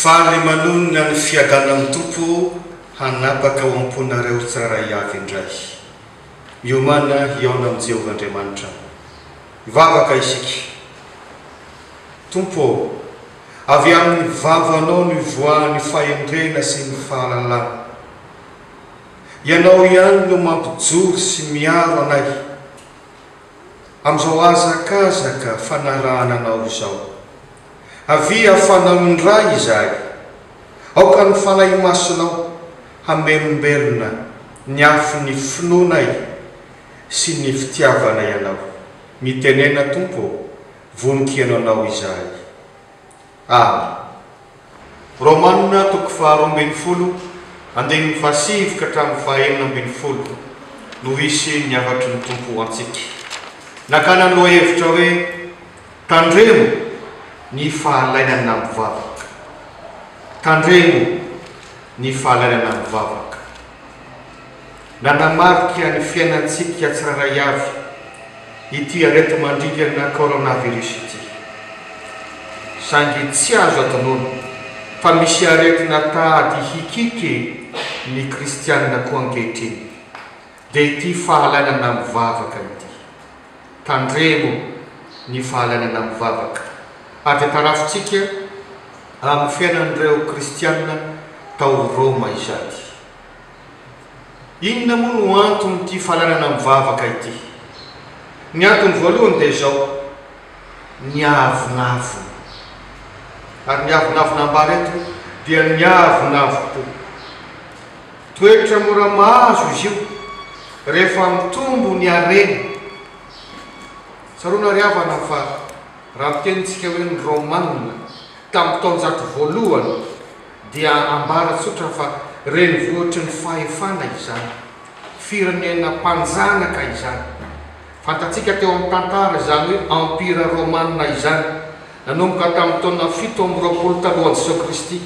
Faly manonona ny fiadanan'ny Tompo hanapaka ao am-ponareo tsirairay avy indray. Miomàna hihaona amin'i Jehovah Andriamanitra. Hivavaka isika. Tompo ô, avy amin'ny vavanao no ivoahan'ny fahendrena sy ny fahalalana. Ianao ihany no mampijoro sy miaro anay amin'izao hazakazaka fanarahana Anao izao. Avia hafanao indray izahay. Aoka ny Fanahy Masinao hamelombelona ny afon'ny finoanay sy ny fitiavanay Anao. Mitenena Tompo ô, vonon-kihaino Anao izahay. Amen. Romana toko faha-12, andininy fahasivy ka hatramin'ny faha-16 no hisy ny hafatry ny Tompo ho antsika. Nakana ny lohahevitra hoe Tandremo ny fahalainana mivavaka. Tandremo ny fahalainana mivavaka. Nanamarika ny fiainantsika tsirairay avy ity areti-mandringana coronavirus ity. Saingy tsy azo adinoina fa misy aretina tady hikiky ny kristianina koa ankehitriny, dia ity fahalainana mivavaka ity. Tandremo ny fahalainana mivavaka. Ary dia tarafintsika amin'ny fiainan'ireo kristianina tao Roma izany. Inona moa no anton'ity fahalalana mivavaka ity? Ny antony voalohany dia izao, ny avonavona. Ary ny avonavona ambara eto dia ny avonavom-po. Toetra mora mahazo izy io rehefa mitombo ny harena. Tsaroana ry havana fa raha miteny isika hoe ny Romana tamin'ny taonjato voalohany dia ambara tsotra fa renivohitry ny fahefana izany, firenena mpanjanaka izany. Fantatsika teo amin'ny tantara izany hoe Empira Romana izany, nanomboka tamin'ny taona 27 talohan'i Jesoa Kristy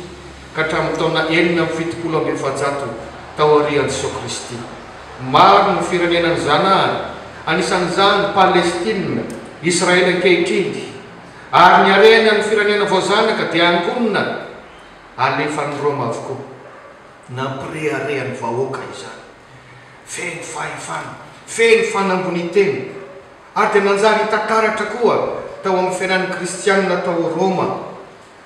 ka hatramin'ny taona 476 taorian'i Jesoa Kristy. Maro ny firenena nozanahany, anisan'izany Palestina, Israely ankehitriny, ary ny harenan'ny firenena voazanaka dia angonina Alefan'i Roma avokoa. Nampirehareha ny vahoaka izany. Feno fahefana, feno fanambonian-tena, ary dia nanjary hita taratra koa tao amin'ny fiainan'ny Kristianina tao Roma.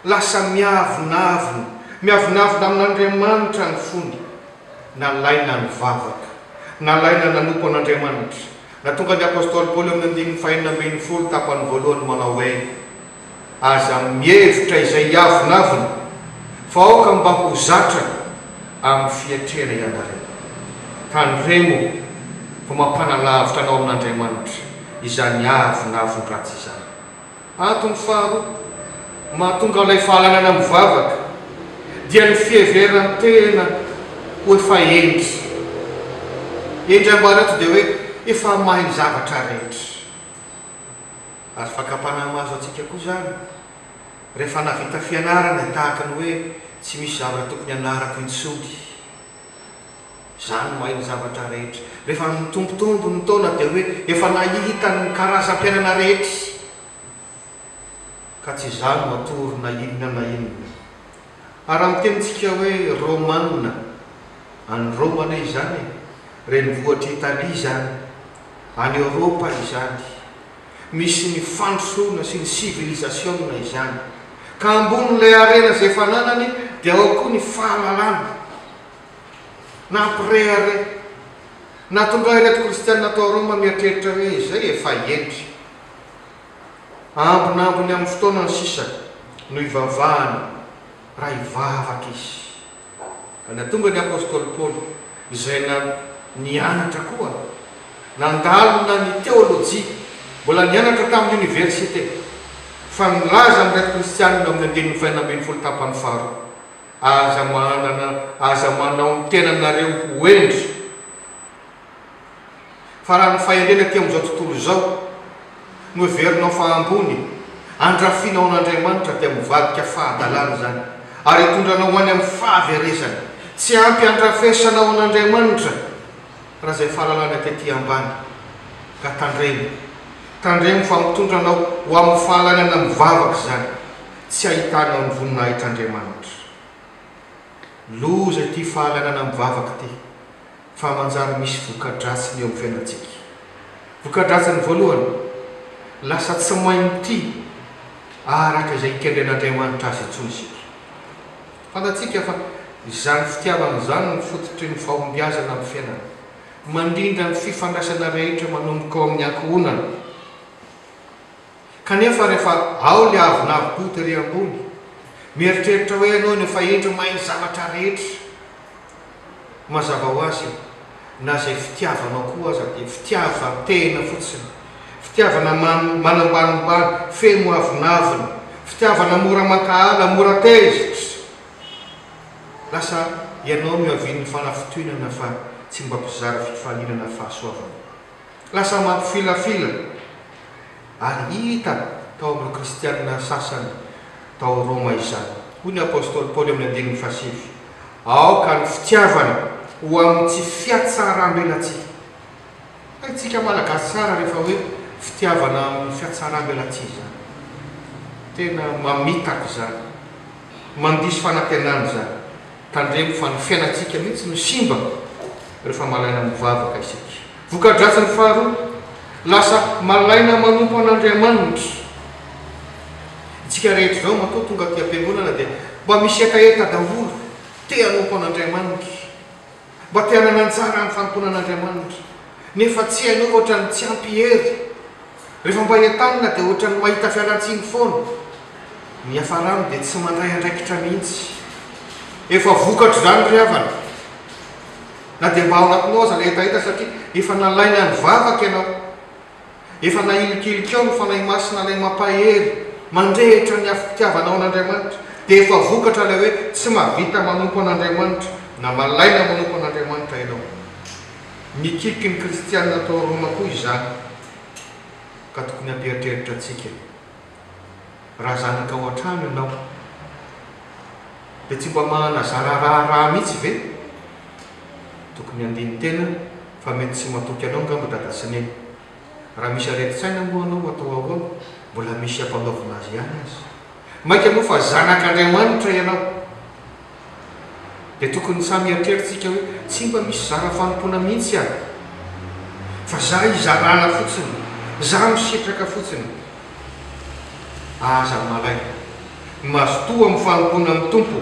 Lasa miavonavona, miavonavona amin'Andriamanitra ny fony. Nalaina nivavaka, nalaina nanompo an'Andriamanitra. Nahatonga ny apostoly Paoly amin'ny andininy fahenina ambin'ny folo tapany voalohany manao hoe, Aza mihevitra izay hiavonavona, fa aoka mba ho zatra amin'ny fiatrehana ianareo. Tandremo fa mampanalavitra anao amin'Andriamanitra izany avonavon-dratsy izany. Antony faharoa mahatonga ilay fahalalana mivavaka dia ny fiheveran-tena ho efa hendry. Hendry ambara eto dia hoe efa mahay ny zavatra rehetra. Ary fakam-panahy mahazo antsika koa izany, rehefa nahavita fianarana tahaka ny hoe tsy misy zavatra tokony hianarako intsony. Izaho no mahay ny zavatra rehetra. Rehefa mitombotombo ny taona dia hoe efa nahita ny karazam-piainana rehetra, ka tsy izaho no atoro na inona na inona. Ary raha miteny isika hoe Romana, any Roma anie izany e, renivohitr'i Italia izany. Any Eoropa izany. Misy ny fandrosoana sy ny sivilizasiona izany. Ka ambonin'ilay harena izay efa ananany dia ao koa ny fahalalana. Nampirehareha. Nahatonga ireto kristiana tao Roma mieritreritra hoe izay efa hendry. Ambinambiny amin'ny fotoanany sisa no hivavahany raha hivavaka izy. Ka nahatonga ny apostoly Paoly, izay na nianatra koa, nandalina ny teolojia, mbola nianatra tamin'ny oniversite, fa nilaza amin'ireto kristianina ao amin'ny andininy fahenina ambin'ny folo tapany faharoa, Aza manana, aza manao ny tenanareo ho hendry. Fa raha ny fahendrena aty amin'izao tontolo izao no heverinao fa ambony, andrafianao an'Andriamanitra dia mivadika fahadalana izany ary hitondra anao ho any amin'ny fahaverezana. Tsy ampy andrafesanao an'Andriamanitra raha izay fahalalana tety ambany. Ka tandremo. Tandremo fa mitondra anao ho amin'ny fahalalana mivavaka izany, tsy ahitanao ny voninahitr'Andriamanitra. Loza ity fahalalana mivavaka ity fa manjary misy voka-dratsiny eo amin'ny fiainantsika. Voka-dratsiny voalohany, lasa tsy mahay mitia araka izay ikendren'Andriamanitra azy intsony isika. Fantatsika fa izany fitiavana izany no fototry ny fahombiazana amin'ny fiainana. Mandrindra ny fifandraisana rehetra manomboka ao amin'ny ankohonana. Kanefa rehefa ao ilay avonavom-po tery ambony, mieritreritra hoe ianao no efa hendry mahay ny zavatra rehetra. Mazava ho azy, na izay fitiavanao koa aza dia fitiavan-tena fotsiny, fitiavana manambanimbany, feno avonavona, fitiavana mora mankahala, mora tezitra. Lasa ianao no iavian'ny fanafintohinana fa tsy mba mpizara fifaliana na fahasoavana. Lasa mampifilafila ary hita tao amin'ireo kristiana sasany tao Roma izany. Hoy ny apostoly Paoly amin'ny andininy fahasivy, Aoka ny fitiavana ho amin'ny tsy fihatsaram-belatsihy. Haintsika Malagasy tsara rehefa hoe fitiavana amin'ny fihatsaram-belatsihy izany. Tena mamitaka izany. Mandiso fanantenana izany. Tandremo fa ny fiainantsika mihitsy no simba rehefa malaina mivavaka isika. Voka-dratsiny faharoa, lasa malaina manompo an'Andriamanitra. Isika rehetra izao matoa tonga aty am-piangonana dia mba misy hetaheta daholo, te hanompo an'Andriamanitra. Mba te hanana anjara amin'ny fanompoana an'Andriamanitra. Nefa tsy hainao ohatran'ny tsy ampy hery. Rehefa mba entanina dia ohatran'ny mahita fialantsiny foana. Ny hiafarany dia tsy mandray andraikitra mihitsy. Efa vokatr'izany ry havana. Na dia mba ao anatinao aza ilay hetaheta satria efa nalaina nivavaka ianao. Efa nahilikilikao ny Fanahy Masina ilay mampahery, mandrehitra ny afom-pitiavanao an'Andriamanitra, dia efa vokatra ilay hoe tsy mahavita manompo an'Andriamanitra na malaina manompo an'Andriamanitra ianao. Nikiky ny kristiana tao Roma koa izany, ka tokony hampieritreritra antsika. Raha zanaka ao an-trano ianao, dia tsy mba manana zara raharaha mihitsy ve? Tokony handini-tena fa mety tsy matoky anao angamba dada sy neny. Raha misy aretin-tsaina moa anao atao ahoana? Mbola misy ampanaovina azy ihany aza. Mainka moa fa zanak'Andriamanitra ianao. Dia tokony samy hieritreritra isika hoe tsy mba misy zara fanompoana mihitsy aho. Fa za izarana fotsiny, za misitraka fotsiny. Aza malaina. Mazotoa amin'ny fanompoana ny Tompo.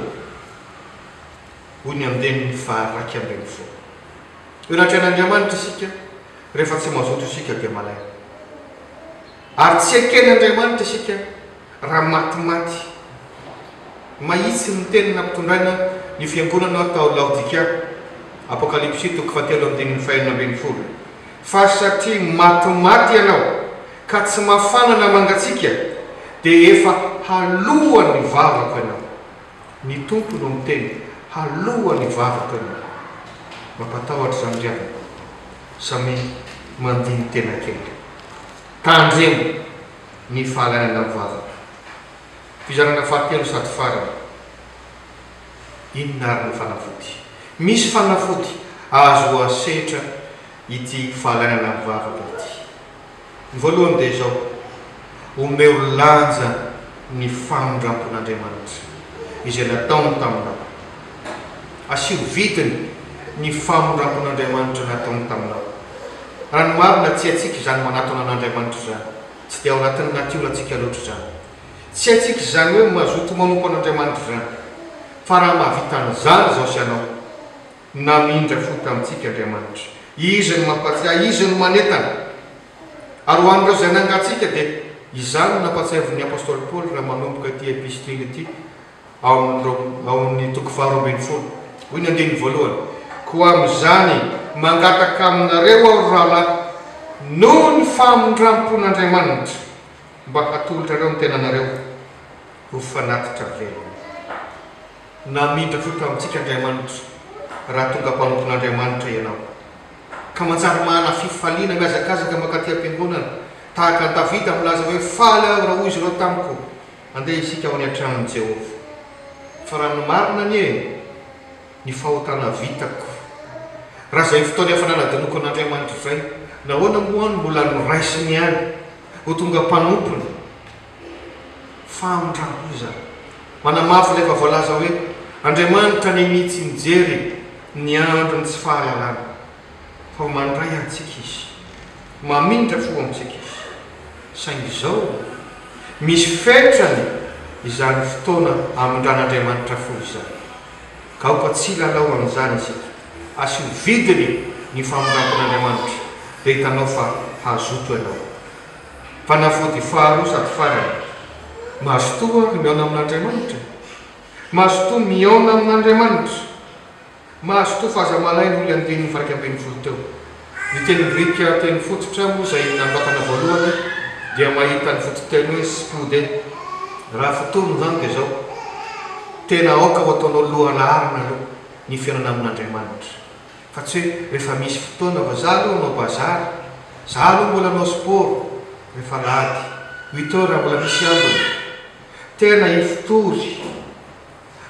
Hoy ny andininy faha-11. Eo anatrehan'Andriamanitra isika, rehefa tsy mazoto isika dia malaina. Ary tsy eken'Andriamanitra isika raha matimaty. Mahitsy ny teny nampitondraina ny fiangonana tao Laodikia, Apokalypsy toko fahatelo andininy fahenina ambin'ny folo, Fa satria matimaty ianao, ka tsy mafana na mangatsiaka, dia efa haloan'ny vavako ianao. Ny Tompo no miteny, haloa ny vavako ianao. Mampatahotra izany ry havana. Samia mandini-tena kely. Tandremo ny fahalainana mivavaka. Fizarana fahatelo sady farany. Inona ary no fanafody? Misy fanafody azo asetra ity fahalainana mivavaka ity. Ny voalohany dia izao, omeo lanja ny famindrampon'Andriamanitra izay nataony taminao. Asio vidiny ny famindrampon'Andriamanitra nataony taminao. Raha ny marina, tsy haintsika izany manatona an'Andriamanitra izany. Tsy dia ao anatin'ny natiorantsika loatra izany. Tsy haintsika izany hoe mazoto manompo an'Andriamanitra izany. Fa raha mahavita an'izany izaho sy ianao, Namindra fo tamintsika Andriamanitra. Izy no mampatsiahy, Izy no manentana. Ary ho an'ireo izay nangatsiaka dia izany no nampatsiahivin'ny apostoly Paoly raha manomboka ity epistily ity ao amin'ny ao amin'ny toko faharoa ambin'ny folo. Hoy ny andininy voalohany, Koa amin'izany mangataka aminareo aho, ry rahalahy, noho ny famindram-pon'Andriamanitra, mba hatolotrareo ny tenanareo ho fanatitra velona. Namindra fo tamintsika Andriamanitra raha tonga mpanompon'Andriamanitra ianao, ka manjary manana fifaliana mihazakazaka mankaty am-piangonana, tahaka an'i Davida milaza hoe, Faly aho raha hoy izy ireo tamiko, Andeha isika ho any an-tranon'i Jehovah. Fa raha ny marina anie, ny fahotana vitako, raha izay fotoana efa nanadinoako an'Andriamanitra izay, nahoana moa aho no mbola noraisiny ihany ho tonga mpanompony? Famindram-po izany. Manamafy ilay efa voalaza hoe, Andriamanitra anie tsy mijery ny andron'ny tsy fahalalana, fa mandray antsika Izy. Mamindra fo amintsika Izy. Saingy izao, misy fetrany izany fotoana amindran'Andriamanitra fo izany. Ka aoka tsy hilalao amin'izany isika. Asio vidiny ny famindrampon'Andriamanitra, dia hitanao fa hazoto ianao. Fanafody faharoa sady farany, mazotoa ary mihaona amin'Andriamanitra. Mazotoa mihaona amin'Andriamanitra. Mazotoa fa aza malaina hoy ilay andininy faha 11 teo. Ny teny grika teny fototra moa izay nanoratana voalohany dia mahita ny fototeny hoe spoude. Raha fotorina izany dia izao, tena aoka ho ataonao lohalaharana aloha ny fihaonana amin'Andriamanitra. Fa tsy hoe rehefa misy fotoana fa za aloha hanao bazary, za aloha mbola hanao sport rehefa alahady, huit heures raha mbola misy ambiny. Tena hifotory.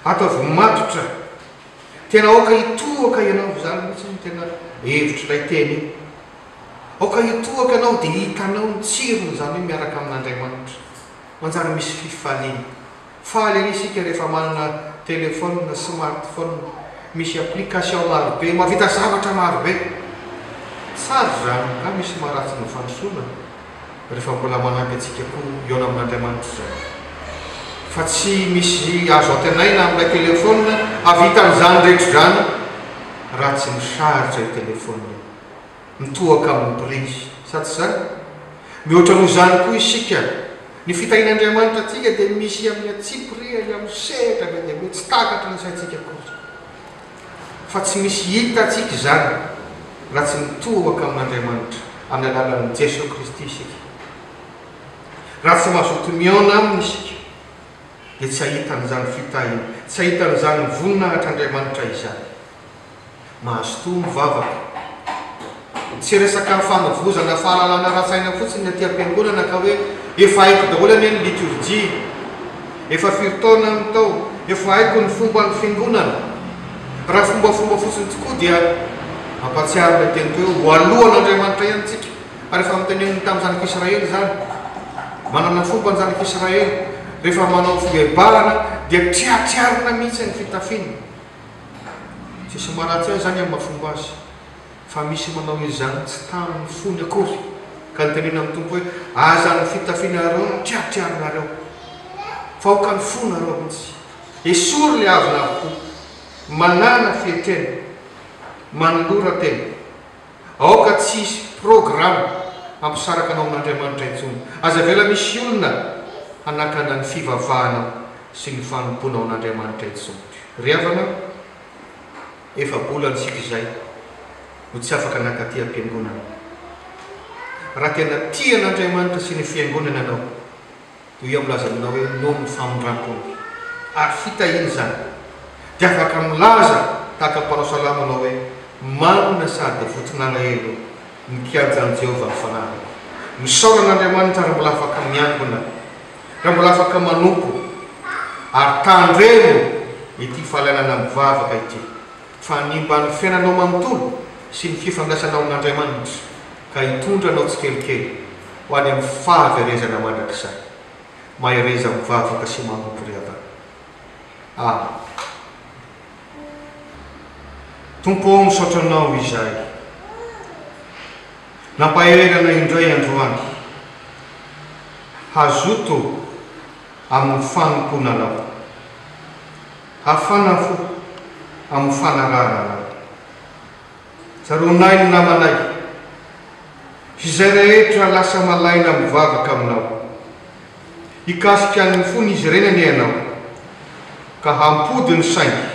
Ataovy matotra. Tena aoka hitohaka ianao, izany mihitsy no tena hevitr'ilay teny io. Aoka hitohaka ianao dia hitanao ny tsirony izany hoe miaraka amin'Andriamanitra. Manjary misy fifaliana. Faly ery isika rehefa manana téléphone, smartphone, misy application marobe, mahavita zavatra marobe. Tsara izany, angaha misy maharatsy ny fandrosoana? Rehefa mbola manampy antsika koa hihaona amin'Andriamanitra izany. Fa tsy misy azo antenaina amin'ilay telefaonina hahavita an'izany rehetra izany raha tsy mi-charge io telefaonina io. Mitohaka amin'ny prise. Sa tsy izany? Mihoatra noho izany koa isika. Ny fitahian'Andriamanitra antsika dia misy amin'ny antsipiriany, amin'ny sehatra be dia be, tsy takatry ny saintsika akory. Fa tsy misy hitantsika izany raha tsy mitohaka amin'Andriamanitra amin'ny alalan'i Jesoa Kristy isika. Raha tsy mazoto mihaona Aminy isika, dia tsy hahita an'izany fitahiana, tsy hahita an'izany voninahitr'Andriamanitra izany. Mazotoa mivavaka. Tsy resaka fanovozana fahalalana ara-tsaina fotsiny ny aty am-piangonana ka hoe efa haiko daholo anie ny liturjia, efa firy taona aho no tao, efa haiko ny fomban'ny fiangonana. Raha fombafomba fotsiny tokoa dia mampahatsiaro ilay teny teo hoe ho alohan'Andriamanitra ihany tsika. Ary efa noteneniny tamin'ny zanak'Israely izany. Manana fomba ny zanak'Israely, rehefa manao fibebahana dia triatriarina mihitsy ny fitafiana. Tsisy maharatsy azy izany amin'ny maha fomba azy, fa misy manao izany tsy tamin'ny fony akory, ka nitenena amin'ny Tompo hoe, Aza ny fitafianareo no triatriarinareo, fa aoka ny fonareo mihitsy. Esory ilay avonavom-po, manàna fietrena, manolora tena. Aoka tsy hisy programa hampisaraka anao amin'Andriamanitra intsony. Aza avela misy olona hanakana ny fivavahanao sy ny fanompoanao an'Andriamanitra intsony. Ry havana, efa-bolana isika izay no tsy afaka nankaty am-piangonana. Raha tena tia an'Andriamanitra sy ny fiangonana ianao, Dia hoy aho milaza aminao hoe noho ny famindram-pony ary fitahiany izany, dia afaka milaza tahaka ny mpanao salamo anao hoe, Manina sady voton'alahelo ny kianjan'i Jehovah ny fanahiko. Misaora an'Andriamanitra raha mbola afaka miangona, raha mbola afaka manompo, ary tandremo ity fahalainana mivavaka ity, fa hanimba ny fiainanao manontolo sy ny fifandraisanao amin'Andriamanitra, ka hitondra anao tsikelikely ho any amin'ny fahaverezana mandrakizay. Mahereza mivavaka sy manompo ry havana. Amen. Tompo ô misaotra Anao izahay. Nampahery anay indray androany. Hazoto amin'ny fanompoana Anao. Hafana fo amin'ny fanarahana Anao. Tsaroanay ny namanay. Izay rehetra lasa malaina mivavaka aminao. Hikasika ny fony izy ireny anie ianao, ka hampody ny sainy.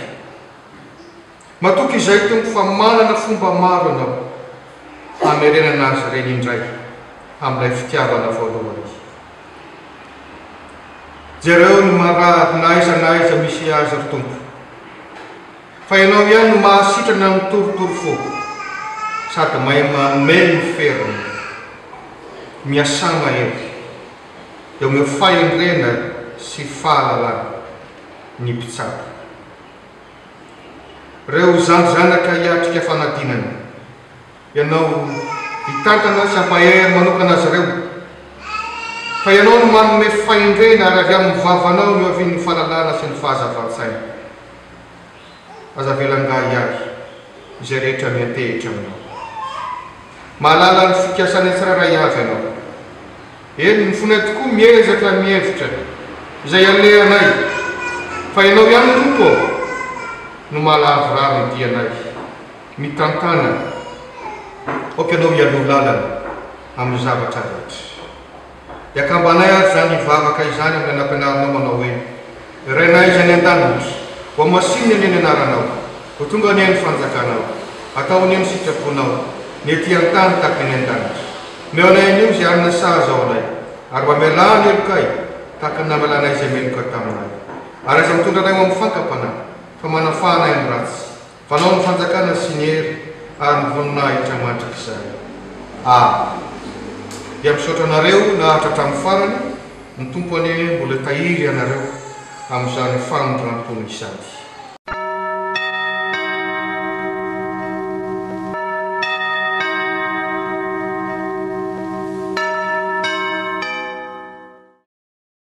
Matoky izahay Tompo fa manana fomba maro ianao hamerenana azy ireny indray amin'ilay fitiavana voalohany. Jereo ny marary na aiza na aiza misy azy ry Tompo. Fa ianao ihany no mahasitrana ny torotoro fo sady mahay manome ny feriny. Miasà mahery, dia omeo fahendrena sy fahalalana ny mpitsabo. Reo zandry zanaka hiatrika fanadinana, ianao hitantana sy hampahery manokana azy ireo. Fa ianao no manome fahendrena ary avy amin'ny vavanao no iavian'ny fahalalana sy ny fahazavan-tsaina. Aza avela hangahiahy izay rehetra miantehitra aminao. Mahalala ny fikasanay tsirairay avy Ianao. Eny, ny fonay tokoa miezaka mihevitra izay alehanay, fa Ianao ihany Tompo ô, no mahalavorary ny dianay. Mitantàna, aoka Ianao hialoha lalana amin'ny zavatra rehetra. Dia akambanay ary izany vavaka izany amin'ilay nampianarinao manao hoe, Rainay izay any an-danitra, hohamasinina anie ny anaranao, ho tonga anie ny fanjakanao, atao anie ny sitraponao, ny ety an-tany tahaka ny any an-danitra. Omeo anay anio izay hanina sahaza ho anay, ary mba mialà ny helokay, tahaka ny namelanay izay meloka taminay. Ary aza mitondra anay ho amin'ny fakam-panahy, fa manafaha anay amin'ny ratsy. Fanao ny fanjakana sy ny hery ary ny voninahitra mandrakizay. Amen. Dia misaotra anareo naharitra hatramin'ny farany, ny Tompo anie mbola hitahiry anareo amin'izany famindram-pony izany.